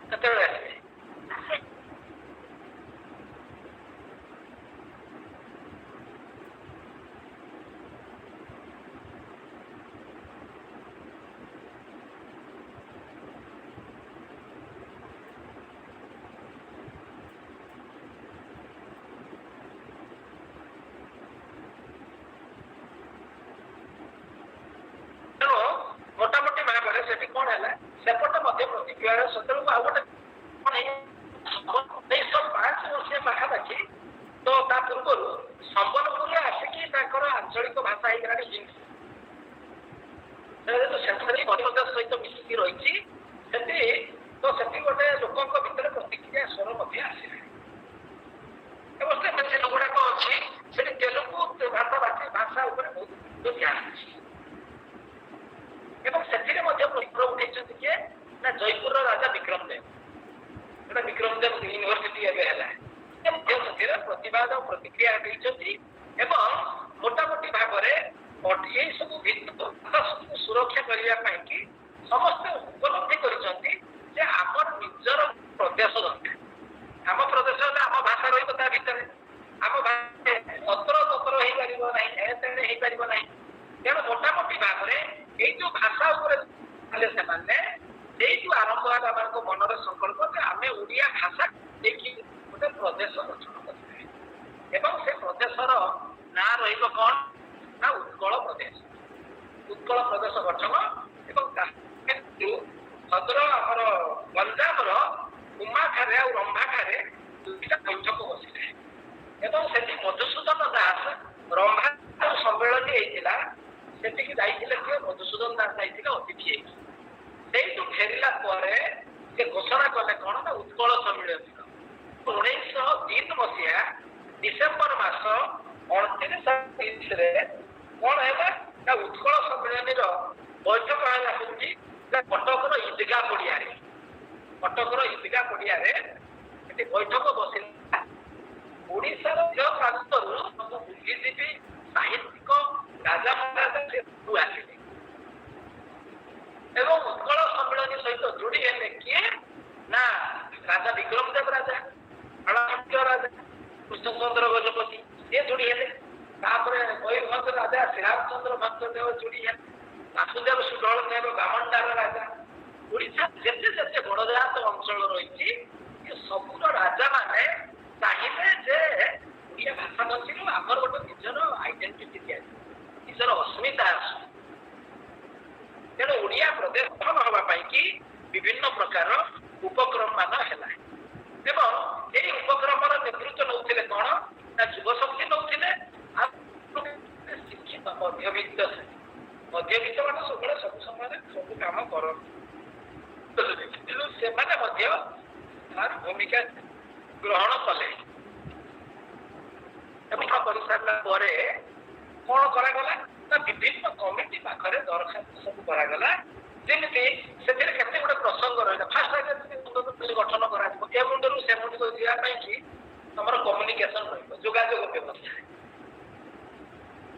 କେତେବେଳେ ଆସିବେ? ତେଣୁ ମୋଟାମୋଟି ଭାବରେ ସେଠି କଣ ହେଲା, ସେପଟେ ମଧ୍ୟ ପ୍ରତିକ୍ରିୟା ସେତେବେଳକୁ ଆଉ ଗୋଟେ କଣ 1905 ମସିହା ପାଖାପାଖି ତ ତା ପୂର୍ବରୁ ସମ୍ବଲପୁରରେ ଆସିକି ତାଙ୍କର ଆଞ୍ଚଳିକ ଭାଷା ହେଇଗଲାଣି ହିନ୍ଦୀ। ଯେହେତୁ ସେଠାରେ ମଧ୍ୟପ୍ରଦେଶ ସହିତ ମିଶିକି ରହିଛି ସେଠି, ତ ସେଠି ଗୋଟେ ଲୋକଙ୍କ ଭିତରେ ପ୍ରତିକ୍ରିୟା ସ୍ୱର ମଧ୍ୟ ଆସିଲାଣି। ଏବଂ ସେ ଗୁଡାକ ଅଛି ସେଠି ତେଲୁଗୁ ଭାଷାଭାଷୀ ଭାଷା ଉପରେ ବହୁତ ଧ୍ୟାନ ଅଛି। ଏବଂ ସେଥିରେ ମଧ୍ୟ ପ୍ରଶ୍ନ ଉଠେଇଛନ୍ତି କିଏ ନା ଜୟପୁରର ରାଜା ବିକ୍ରମ ଦେବ। ସେଟା ବିକ୍ରମ ଦେବ ୟୁନିଭର୍ସିଟି ଏବେ ହେଲା। ସେ ମଧ୍ୟ ସେଥିରେ ପ୍ରତିବାଦ ଆଉ ପ୍ରତିକ୍ରିୟା ଦେଇଛନ୍ତି ଏବଂ ମୋଟାମୋଟି ଭାବରେ ଏଇ ସବୁ ଭାଷାକୁ ସୁରକ୍ଷା କରିବା ପାଇଁ କି ସମସ୍ତେ ଉପଲବ୍ଧି କରିଛନ୍ତି ଯେ ଆମର ନିଜର ପ୍ରଦେଶ ଦରକାର। ଆମ ପ୍ରଦେଶ ହେଲେ ଆମ ଭାଷା ରହିବ ତା ଭିତରେ, ଆମ ଭାଷା ଅତ୍ର ତତ୍ର ହେଇପାରିବ ନାହିଁ, ଏଣେ ତେଣେ ହେଇପାରିବ ନାହିଁ। ତେଣୁ ମୋଟାମୋଟି ଭାବରେ ଏଇ ଯୋଉ ଭାଷା ଉପରେ ହେଲେ ସେମାନେ ସେଇଠୁ ଆରମ୍ଭ ହେଲା ଏମାନଙ୍କ ମନର ସଂକଳ୍ପ ଯେ ଆମେ ଓଡ଼ିଆ ଭାଷା ନେଇକି ଗୋଟେ ପ୍ରଦେଶ ଗଠନ କରିବା ଏବଂ ସେ ପ୍ରଦେଶର ନାଁ ରହିବ କଣ ନା ଉତ୍କଳ ପ୍ରଦେଶ। ଉତ୍କଳ ପ୍ରଦେଶ ଗଠନ ଏବଂ ଭଦ୍ର ଆମର ଗଞ୍ଜାମର ଉମାଠାରେ ଆଉ ରମ୍ଭାଠାରେ ଦୁଇଟା ବୈଠକ ବସିଲେ ଏବଂ ସେଠି ମଧୁସୂଦନ ଦାସ ରମ୍ଭା ସମ୍ମିଳନୀ ହେଇଥିଲା, ସେଠିକି ଯାଇଥିଲେ କିଏ? ମଧୁସୂଦନ ଦାସ ଯାଇଥିଲେ ଅତିଥି ହେଇକି। ସେଇଠୁ ଫେରିଲା ପରେ ସେ ଘୋଷଣା କଲେ କଣ ନା ଉତ୍କଳ ସମ୍ମିଳନୀର 1903 ମସିହା ଡିସେମ୍ବର ମାସ 29 ତାରିଖରେ କଣ ହେଲା ନା ଉତ୍କଳ ସମ୍ମିଳନୀର ବୈଠକ ହେଲା କୋଉଠି ନା କଟକର ঈଦଗାହ ପଡ଼ିଆରେ। କଟକର ঈଦଗାହ ପଡ଼ିଆରେ ସେଠି ବୈଠକ ବସିଲା। ଓଡ଼ିଶାର ପ୍ରାନ୍ତରୁ ସବୁ ବୁଦ୍ଧିଜୀବୀ, ସାହିତ୍ୟିକ, ରାଜା ମହାରାଜା ସେ ଆସିଲେ ଏବଂ ଉତ୍କଳ ସମ୍ମିଳନୀ ସହିତ ଯୋଡ଼ି ହେଲେ କିଏ ନା ରାଜା ବିକ୍ରମ ଦେବ ରାଜା, ରାଜା କୃଷ୍ଣଚନ୍ଦ୍ର ଗଜପତି, ସିଏ ଯୋଡ଼ି ହେଲେ। ତାପରେ ମୟୂରଭଞ୍ଜ ରାଜା ଶ୍ରୀରାମଚନ୍ଦ୍ର ଭଞ୍ଜଦେବ ଯୋଡ଼ି ହେଲେ। ବାସୁଦେବ ସୁଢଳ ଦେବ ବାମଣ୍ଡାର ରାଜା। ଓଡ଼ିଶା ଯେତେ ଯେତେ ଗଡ଼ଜାତ ଅଞ୍ଚଳ ରହିଛି ଏ ସବୁର ରାଜା ମାନେ ଚାହିଁଲେ ଯେ ଓଡ଼ିଆ ଭାଷା ବଞ୍ଚିବ, ଆମର ଗୋଟେ ନିଜର ଆଇଡେଣ୍ଟିଟି ଦିଆଯିବ, ନିଜର ଅସ୍ମିତା ଆସୁ। ତେଣୁ ଓଡ଼ିଆ ପ୍ରଦେଶ ଗଠନ ହେବା ପାଇଁ କି ବିଭିନ୍ନ ପ୍ରକାର ଉପକ୍ରମ ମାନ ହେଲା ଏବଂ ଏଇ ଉପକ୍ରମର ନେତୃତ୍ୱ ନେଉଥିଲେ କଣ ନା ଯୁବଶକ୍ତି ନେଉଥିଲେ ଆଉ ଶିକ୍ଷିତ ମଧ୍ୟବିତ୍ତ ଥିଲେ। ମଧ୍ୟବିତ୍ତ ମାନେ ସବୁବେଳେ ସବୁ ସମୟରେ ସବୁ କାମ କରନ୍ତି, ତେଣୁ ସେମାନେ ମଧ୍ୟ ତାର ଭୂମିକା ଗ୍ରହଣ କଲେ। ଏବଂ କରିସାରିଲା ପରେ କଣ କରାଗଲା ନା ବିଭିନ୍ନ କମିଟି ପାଖରେ ଦରଖାସ୍ତ ସବୁ କରାଗଲା। ଯେମିତି ସେଥିରେ କେତେ ଗୋଟେ ପ୍ରସଙ୍ଗ ରହିଲା। ଫାଷ୍ଟ ଆଗେ ଗଠନ କରାଯିବ, ଏ ମୁଣ୍ଡରୁ ସେ ମୁଣ୍ଡକୁ ଯିବା ପାଇଁ କି ତମର କମ୍ୟୁନିକେସନ ରହିବ, ଯୋଗାଯୋଗ ବ୍ୟବସ୍ଥା।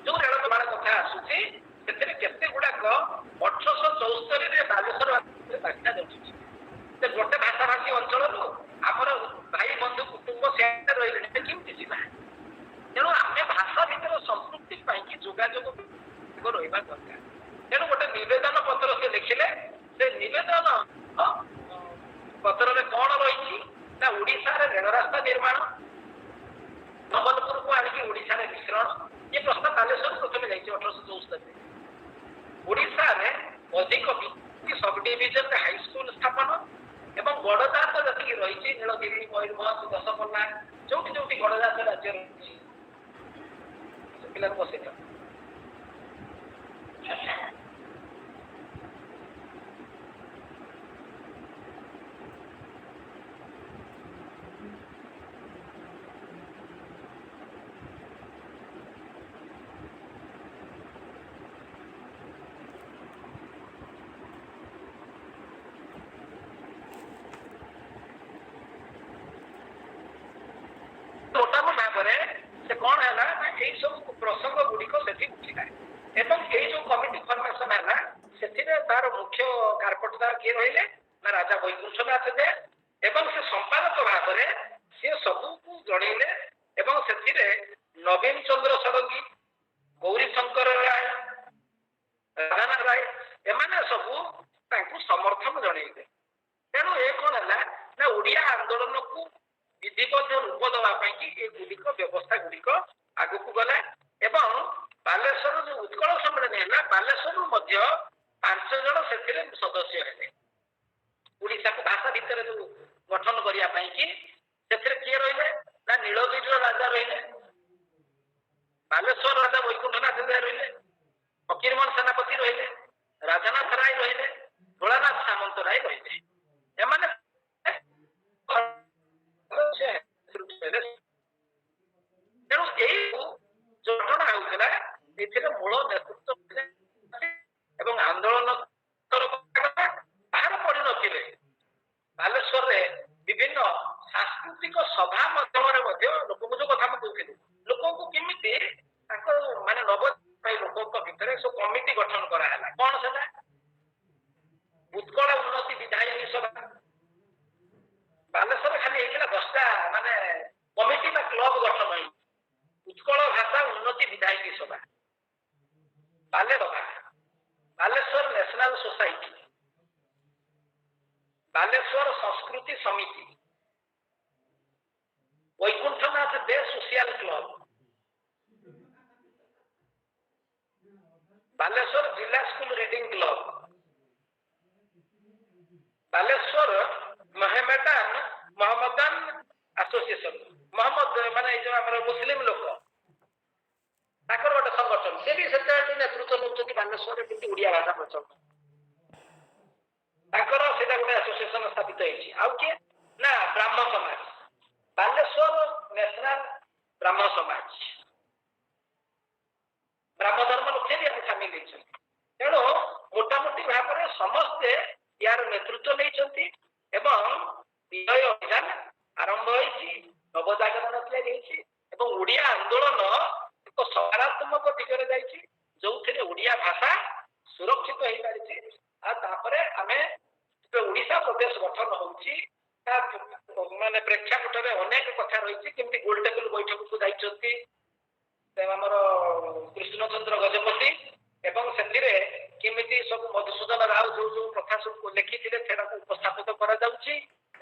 ଯୋଉ ରେଳ ନିର୍ମାଣ କଥା ଆସୁଛି ସେଥିରେ କେତେ ଗୁଡାକ 1874ରେ ବାଲେଶ୍ୱର ବାସ୍ତା ଜନ୍ମିଛି। ସେ ଗୋଟେ ଭାଷାଭାଷୀ ଅଞ୍ଚଳରୁ ଆମର ଭାଇ ବନ୍ଧୁ କୁଟୁମ୍ବ ସେଆଡେ ରହିଲେଣି, କେମିତି ଯିବା? ତେଣୁ ଆମେ ଭାଷା ଭିତରେ ସମ୍ପୃକ୍ତି ପାଇଁକି ଯୋଗାଯୋଗ ରହିବା ଦରକାର। ତେଣୁ ଗୋଟେ ନିବେଦନ ପତ୍ର ସେ ଲେଖିଲେ। ସେ ନିବେଦନ ପତ୍ରରେ କଣ ରହିଛି ନା ଓଡ଼ିଶାରେ ରେଳ ରାସ୍ତା ନିର୍ମାଣ, ସମ୍ବଲପୁରକୁ ଆଣିକି ଓଡ଼ିଶାରେ ମିଶ୍ରଣ, ଏ ପ୍ରସ୍ତାବ ବାଲେଶ୍ୱର ପ୍ରଥମେ ଯାଇଛି 1874ରେ। ଓଡ଼ିଶାରେ ଅଧିକ ସବ୍ ଡିଭିଜନରେ ହାଇସ୍କୁଲ ସ୍ଥାପନ ଏବଂ ଗଡ଼ଜାତ ଯେତିକି ରହିଛି ନୀଳଗିରି, ମୟୂରଭଞ୍ଜ, ଦଶପଲ୍ଲା, ଯୋଉଠି ଯୋଉଠି ଗଡ଼ଜାତ ରାଜ୍ୟ ରହିଛି ପିଲାକୁ ବସେଇଥାଉ। ମୋଟାମୋଟ ଭାବରେ ସେ କଣ ହେଲା ନା ଏଇ ସବୁ ପ୍ରସଙ୍ଗ ଗୁଡିକ ସେଠି ଉଠିଲା ଏବଂ ଏଇ ଯୋଉ କମିଟି ଫର୍ମେସନ ହେଲା ସେଥିରେ ତାର ମୁଖ୍ୟ କାର୍ପଟଦାର କିଏ ରହିଲେ ନା ରାଜା ବୈକୁଣ୍ଠନାଥ ଦେ, ଏବଂ ସେ ସମ୍ପାଦକ ଭାବରେ ସିଏ ସବୁକୁ ଜଣେଇଲେ। ଏବଂ ସେଥିରେ ନବୀନ ଚନ୍ଦ୍ର ଷଡ଼ଙ୍ଗୀ, ଗୌରୀଶଙ୍କର ରାୟ, ରାଧାନାଥ ରାୟ ଏମାନେ ସବୁ ତାଙ୍କୁ ସମର୍ଥନ ଜଣେଇଲେ। ତେଣୁ ଏ କଣ ହେଲା ନା ଓଡ଼ିଆ ଆନ୍ଦୋଳନକୁ ବିଧିବଦ୍ଧ ରୂପ ଦେବା ପାଇଁ କି ଏଗୁଡ଼ିକ ବ୍ୟବସ୍ଥା ଗୁଡ଼ିକ ଆଗକୁ ଗଲା। ଏବଂ ବାଲେଶ୍ୱର ଯୋଉ ଉତ୍କଳ ସମ୍ମିଳନୀ ହେଲା, ବାଲେଶ୍ୱରରୁ ମଧ୍ୟ 5 ଜଣ ସେଥିରେ ସଦସ୍ୟ ହେଲେ। ଓଡ଼ିଶାକୁ ଭାଷା ଭିତରେ ଯୋଉ ଗଠନ କରିବା ପାଇଁ କି ସେଥିରେ କିଏ ରହିଲେ ନା ନୀଳଗିରିର ରାଜା ରହିଲେ, ବାଲେଶ୍ୱର ରାଜା ବୈକୁଣ୍ଠନାଥ ଦେ ରହିଲେ, ଫକୀରମୋହନ ସେନାପତି ରହିଲେ, ରାଧାନାଥ ରାୟ ରହିଲେ, ଭୋଳାନାଥ ସାମନ୍ତ ରାୟ ରହିଲେ। ଏମାନେ ତେଣୁ ଏଇ ଯୋଉ ଘଟଣା ହେଉଥିଲା ଏଥିରେ ମୂଳ ନେତୃତ୍ୱ ଏବଂ ଆନ୍ଦୋଳନ ବାହାର ପଡିନଥିଲେ। ବାଲେଶ୍ୱରରେ ବିଭିନ୍ନ ସାଂସ୍କୃତିକ ସଭା ମାଧ୍ୟମରେ ମଧ୍ୟ ଲୋକଙ୍କୁ, ଯୋଉ କଥା ମୁଁ କହୁଥିଲି, ଲୋକଙ୍କୁ କେମିତି ତାଙ୍କ ମାନେ ନବ ଲୋକଙ୍କ ଭିତରେ ସବୁ କମିଟି ଗଠନ କରାହେଲା। କଣ ସେଟା? ଉତ୍କଳ ଉନ୍ନତି ବିଧାୟିନୀ ସଭା। ବାଲେଶ୍ୱର ଖାଲି ହେଇଥିଲା 10ଟା ମାନେ କମିଟି ବା କ୍ଲବ ଗଠନ ହେଇଛି। ଉତ୍କଳ ଭାଷା ଉନ୍ନତି ବିଧାୟିନୀ ସଭା, ବାଲେସଭା, ବାଲେଶ୍ୱର ନ୍ୟାସନାଲ ସୋସାଇଟି, ବାଲେଶ୍ୱର ସଂସ୍କୃତି ସମିତି, ବୈକୁଣ୍ଠନାଥ ଦେ ସୋସିଆଲ କ୍ଲବ, ବାଲେଶ୍ୱର ଜିଲ୍ଲା school reading club, Baleswar Mohammedan Mohammedan association. Mohammad ମାନେ ଏଇ ଯୋଉ ଆମର ମୁସଲିମ ଲୋକ, ତାଙ୍କର ଗୋଟେ ସଂଗଠନ, ସେ ବି ସେତେବେଳେ ନେତୃତ୍ୱ ନେଉଛନ୍ତି ବାଲେଶ୍ୱରରେ କେମିତି ଓଡ଼ିଆ ଭାଷା ପ୍ରଚଳନ, ତାଙ୍କର ସେଇଟା ଗୋଟେ ଆସୋସିଏସନ ସ୍ଥାପିତ ହେଇଛି। ଆଉ କିଏ ନା ବ୍ରାହ୍ମ ସମାଜ, ବାଲେଶ୍ୱର ନ୍ୟାସନାଲ ବ୍ରାହ୍ମ ସମାଜ, ବ୍ରାହ୍ମ ଧର୍ମ ଲୋକ ବି ଏଥିରେ ସାମିଲ ହେଇଛନ୍ତି। ତେଣୁ ମୋଟାମୋଟି ଭାବରେ ସମସ୍ତେ ୟାର ନେତୃତ୍ୱ ନେଇଛନ୍ତି ଏବଂ ବିଜୟ ଅଭିଯାନ ଆରମ୍ଭ ହେଇଛି, ନବଜାଗରଣ ତିଆରି ହେଇଛି ଏବଂ ଓଡ଼ିଆ ଆନ୍ଦୋଳନ ଏକ ସକାରାତ୍ମକ ଦିଗରେ ଯାଇଛି, ଯୋଉଥିରେ ଓଡ଼ିଆ ଭାଷା ସୁରକ୍ଷିତ ହେଇପାରିଛି। ଆଉ ତାପରେ ଆମେ ଓଡ଼ିଶା ପ୍ରଦେଶ ଗଠନ ହଉଛି, ତା ମାନେ ପ୍ରେକ୍ଷାପଟରେ ଅନେକ କଥା ରହିଛି। କେମିତି ଗୋଲ ଟେବୁଲ ବୈଠକକୁ ଯାଇଛନ୍ତି ଆମର କୃଷ୍ଣଚନ୍ଦ୍ର ଗଜପତି, ଏବଂ ସେଥିରେ କେମିତି ସବୁ ମଧୁସୂଦନ ରାଓ ଯୋଉ ଯୋଉ ପ୍ରଥା ସବୁ ଲେଖିଥିଲେ ସେଟାକୁ ଉପସ୍ଥାପିତ କରାଯାଉଛି।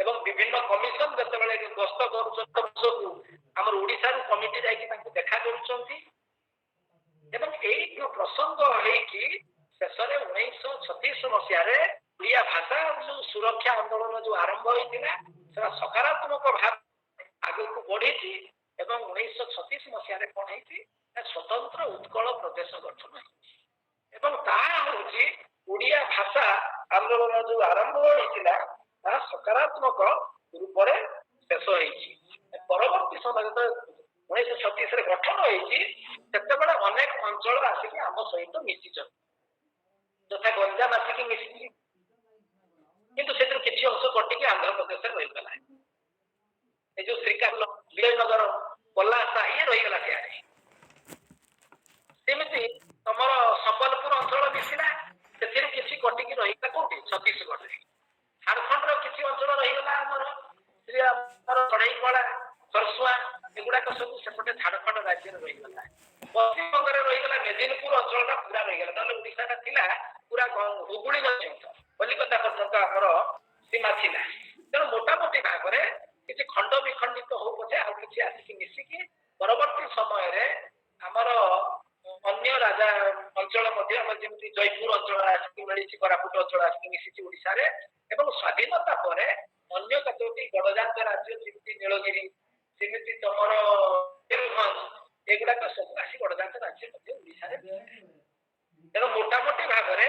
ଏବଂ ବିଭିନ୍ନ କମିଶନ ଯେତେବେଳେ ଗସ୍ତ କରୁଛନ୍ତି ଆମର ଓଡ଼ିଶାରୁ କମିଟି ଯାଇକି ତାଙ୍କୁ ଦେଖା କରୁଛନ୍ତି। ଏବଂ ଏଇ ଯୋଉ ପ୍ରସଙ୍ଗ ହେଇକି ଶେଷରେ 1936 ମସିହାରେ ଓଡ଼ିଆ ଭାଷା ଯୋଉ ସୁରକ୍ଷା ଆନ୍ଦୋଳନ ଯୋଉ ଆରମ୍ଭ ହୋଇଥିଲା, ସେଟା ସକାରାତ୍ମକ ଭାବେ ଆଗକୁ ବଢିଛି ଏବଂ 1936 ମସିହାରେ କଣ ହେଇଛି ନା ସ୍ୱତନ୍ତ୍ର ଉତ୍କଳ ପ୍ରଦେଶ ଗଠନ ହେଇଛି। ଏବଂ ତାହା ହଉଛି ଓଡ଼ିଆ ଭାଷା ଆନ୍ଦୋଳନ ଯୋଉ ଆରମ୍ଭ ହୋଇଥିଲା, ତାହା ସକାରାତ୍ମକ ରୂପରେ ଶେଷ ହେଇଛି। ପରବର୍ତ୍ତୀ ସମୟରେ ଯେତେବେଳେ 1936ରେ ଗଠନ ହେଇଛି, ସେତେବେଳେ ଅନେକ ଅଞ୍ଚଳ ଆସିକି ଆମ ସହିତ ମିଶିଛନ୍ତି, ଯଥା ଗଞ୍ଜାମ ଆସିକି ମିଶିଛି, କିନ୍ତୁ ସେଥିରୁ କିଛି ଅଂଶ କଟିକି ଆନ୍ଧ୍ରପ୍ରଦେଶରେ ରହିଗଲା। ଏ ଯୋଉ ଶ୍ରୀକାକୁଲମ, ବିଜୟନଗର, ପଲାସା ଇଏ ରହିଗଲା ସିଆଡ଼େ। ସେମିତି ତମର ସମ୍ବଲପୁର ଅଞ୍ଚଳ ମିଶିଲା, ସେଥିରୁ କିଛି କଟିକି ରହିଗଲା କୋଉଠି? ଛତିଶଗଡ଼ରେ। ଝାଡ଼ଖଣ୍ଡର କିଛି ଅଞ୍ଚଳ ରହିଗଲା, ଆମର ଶ୍ରୀ ଆମର ଚଢ଼େଇକଳା, ସରସୁଆ, ଏଗୁଡାକ ସବୁ ସେପଟେ ଝାଡ଼ଖଣ୍ଡ ରାଜ୍ୟରେ ରହିଗଲା। ପଶ୍ଚିମବଙ୍ଗରେ ରହିଗଲା ମେଦିନପୁର ଅଞ୍ଚଳଟା ପୁରା ରହିଗଲା। ତାହେଲେ ଓଡ଼ିଶାଟା ଥିଲା ପୁରା ହୁଗୁଳି ପର୍ଯ୍ୟନ୍ତ, କଲିକତା ପର୍ଯ୍ୟନ୍ତ ଆମର ସୀମା ଥିଲା। ତେଣୁ ମୋଟାମୋଟି ଭାବରେ କିଛି ଖଣ୍ଡ ବିଖଣ୍ଡିତ ହଉ ପଛେ ଆଉ କିଛି ଆସିକି ମିଶିକି ପରବର୍ତ୍ତୀ ସମୟରେ ଆମର ଅନ୍ୟ ରାଜା ଅଞ୍ଚଳ ମଧ୍ୟ, ଆମର ଯେମିତି ଜୟପୁର ଅଞ୍ଚଳ ଆସିକି ମିଳିଛି, କୋରାପୁଟ ଅଞ୍ଚଳ ଆସିକି ମିଶିଛି ଓଡ଼ିଶାରେ। ଏବଂ ସ୍ୱାଧୀନତା ପରେ ଅନ୍ୟ କେତୋଟି ଗଡ଼ଜାତ ରାଜ୍ୟ, ଯେମିତି ନୀଳଗିରି, ସେମିତି ତମର ମୟୂରଭଞ୍ଜ, ଏଗୁଡାକ ସବୁ ଆସି ଗଡ଼ଜାତ ରାଜ୍ୟ ମଧ୍ୟ ଓଡ଼ିଶାରେ। ତେଣୁ ମୋଟାମୋଟି ଭାବରେ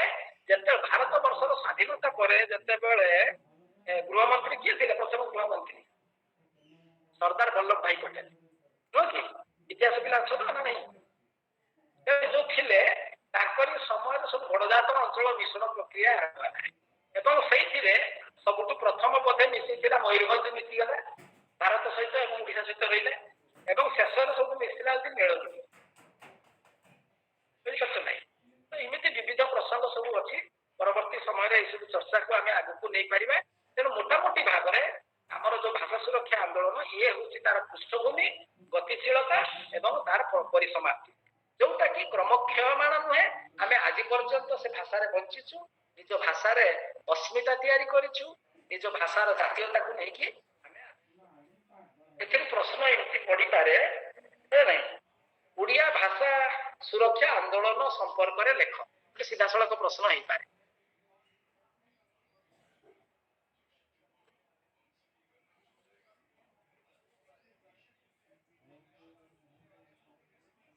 ଯେତେ ଭାରତ ବର୍ଷର ସ୍ୱାଧୀନତା ପରେ ଯେତେବେଳେ ଗୃହମନ୍ତ୍ରୀ କିଏ ଥିଲେ? ପ୍ରଥମ ଗୃହମନ୍ତ୍ରୀ ସର୍ଦ୍ଦାର ବଲ୍ଲଭ ଭାଇ ପଟେଲ, ନୁହଁ କି? ଇତିହାସ ପିଲା ଅଛ ତ ନା ନାହିଁ? ଯୋଉ ଥିଲେ, ତାଙ୍କରି ସମୟରେ ସବୁ ଗଡ଼ଜାତ ଅଞ୍ଚଳ ମିଶ୍ରଣ ପ୍ରକ୍ରିୟା ଆରମ୍ଭ ହେଲା ଏବଂ ସେଇଥିରେ ସବୁଠୁ ପ୍ରଥମ ବୋଧେ ମିଶିଥିଲା ମୟୂରଭଞ୍ଜ, ମିଶିଗଲା ଭାରତ ସହିତ ଏବଂ ଓଡ଼ିଶା ସହିତ ରହିଲେ। ଏବଂ ଶେଷରେ ସବୁ ମିଶିଲା ହଉଛି ନୀଳଗିରି। ବୁଝିପାରୁଛ ନାହିଁ? ତ ଏମିତି ବିବିଧ ପ୍ରସଙ୍ଗ ସବୁ ଅଛି। ପରବର୍ତ୍ତୀ ସମୟରେ ଏଇସବୁ ଚର୍ଚ୍ଚାକୁ ଆମେ ଆଗକୁ ନେଇପାରିବା। ତେଣୁ ମୋଟାମୋଟି ଭାବରେ ଆମର ଯୋଉ ଭାଷା ସୁରକ୍ଷା ଆନ୍ଦୋଳନ, ଇଏ ହଉଛି ତାର ପୃଷ୍ଠଭୂମି, ଗତିଶୀଳତା ଏବଂ ତାର ପରିସମାପ୍ତି, ଯୋଉଟା କି କ୍ରମକ୍ଷୟମାଣ ନୁହେଁ। ଆମେ ଆଜି ପର୍ଯ୍ୟନ୍ତ ସେ ଭାଷାରେ ବଞ୍ଚିଛୁ, ନିଜ ଭାଷାରେ ଅସ୍ମିତା ତିଆରି କରିଛୁ, ନିଜ ଭାଷାର ଜାତୀୟତାକୁ ନେଇକି ଆମେ। ଏଥିରୁ ପ୍ରଶ୍ନ ଏମିତି ପଡିପାରେ ନାଇଁ, ଓଡ଼ିଆ ଭାଷା ସୁରକ୍ଷା ଆନ୍ଦୋଳନ ସମ୍ପର୍କରେ ଲେଖ। ଗୋଟେ ସିଧାସଳଖ ପ୍ରଶ୍ନ ହେଇପାରେ।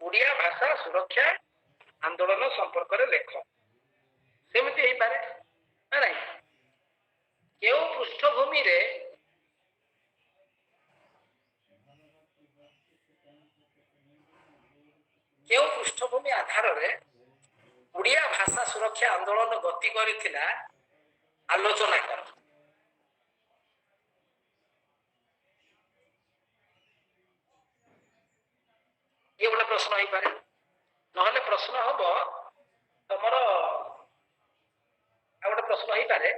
ଓଡ଼ିଆ ଭାଷା ସୁରକ୍ଷା ଆନ୍ଦୋଳନ ସମ୍ପର୍କରେ ଲେଖ, ସେମିତି ହେଇପାରେ ନା ନାଇଁ? କେଉଁ ପୃଷ୍ଠଭୂମିରେ କେଉଁ ପୃଷ୍ଠଭୂମି ଆଧାରରେ ଓଡ଼ିଆ ଭାଷା ସୁରକ୍ଷା ଆନ୍ଦୋଳନ ଗତି କରିଥିଲା, ଆଲୋଚନା କର। ଇଏ ଗୋଟେ ପ୍ରଶ୍ନ ହେଇପାରେ। ନହେଲେ ପ୍ରଶ୍ନ ହବ ତମର, ଆଉ ଗୋଟେ ପ୍ରଶ୍ନ ହେଇପାରେ,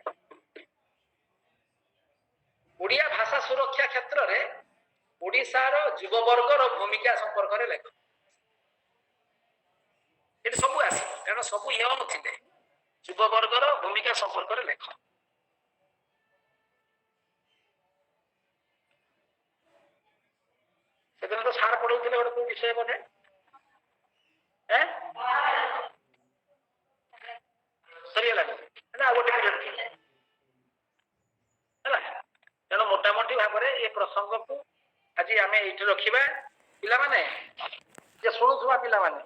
ଓଡ଼ିଆ ଭାଷା ସୁରକ୍ଷା କ୍ଷେତ୍ରରେ ଓଡ଼ିଶାର ଯୁବବର୍ଗର ଭୂମିକା ସମ୍ପର୍କରେ ଲେଖ। ଏଠି ସବୁ ଆସିବ, କାରଣ ସବୁ ୟଙ୍ଗ ଥିଲେ। ଯୁବବର୍ଗର ଭୂମିକା ସମ୍ପର୍କରେ ଲେଖ। ସେଦିନ ତ ସାର୍ ପଢଉଥିଲେ ଗୋଟେ କୋଉ ବିଷୟ ବୋଧେ, ସରିଗଲାଣି ନା ଆଉ ଗୋଟେ ପିରିୟଡ଼ ଥିଲା? ହେଲା। ତେଣୁ ମୋଟାମୋଟି ଭାବରେ ଏ ପ୍ରସଙ୍ଗକୁ ଆଜି ଆମେ ଏଇଠି ରଖିବା। ପିଲାମାନେ, ଯେ ଶୁଣୁଥିବା ପିଲାମାନେ।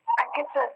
ଆଜ୍ଞା ସାର୍।